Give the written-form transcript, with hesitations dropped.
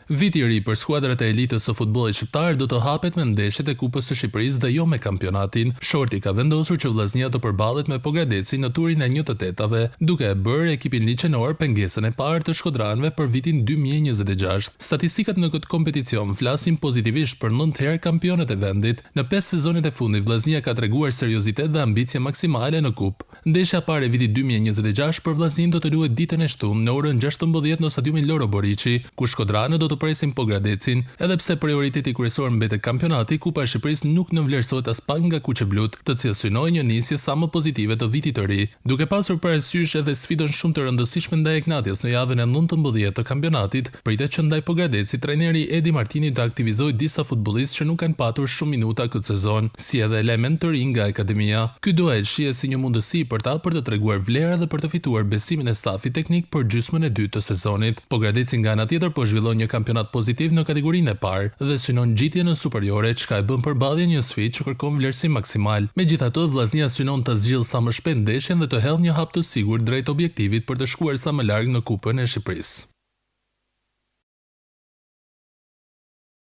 Viti i ri për skuadrat e elitës së futbollit shqiptar do të hapet me ndeshjet e Kupës së Shqipërisë dhe jo me kampionatin. Shorti ka vendosur që Vllaznia të përballet me Pogradecin në turin e një të tetave, duke e bërë ekipin liqenor pengesën e parë të shkodranëve për vitin 2026. Statistikat në këtë kompeticion flasin pozitivisht për nëntë herë kampionët e vendit. Në pesë sezonet e fundit Vllaznia ka treguar seriozitet dhe ambicie maksimale në kupë. Ndeshja e parë e vitit 2026 për Vllazninë do të luhet ditën e shtunë në orën 16 në stadiumin Loro Boriçi, ku shkodranët do të presin Pogradecin. Edhe pse prioriteti kryesor mbetet kampionati, Kupa e Shqipërisë nuk nënvlerësohet aspak nga kuqeblut, të cilët synojnë një nisje sa më pozitive të vitit të ri. Duke pasur parasysh edhe sfidën shumë të rëndësishme ndaj Egnatias në javën e 19 të kampionatit, pritet që ndaj Pogradecit trajneri Edi Martini të aktivizojë disa futbollistë që nuk kanë patur shumë minuta këtë sezon, si edhe elementë të rinj nga akademia. Ky duel shihet si një mundësi për ta për të treguar vlera dhe për të fituar besimin e stafit teknik për gjysmën e dytë të sezonit. Pogradeci nga ana tjetër po zhvillon një kampionat pozitiv në kategorinë e parë dhe synon ngjitjen në Superiore, çka e bën përballjen një sfidë që kërkon vlerësim maksimal. Megjithatë, Vllaznia synon ta zgjidhë sa më shpejt ndeshjen dhe të hedhë një hap të sigurt drejt objektivit për të shkuar sa më larg në Kupën e Shqipërisë.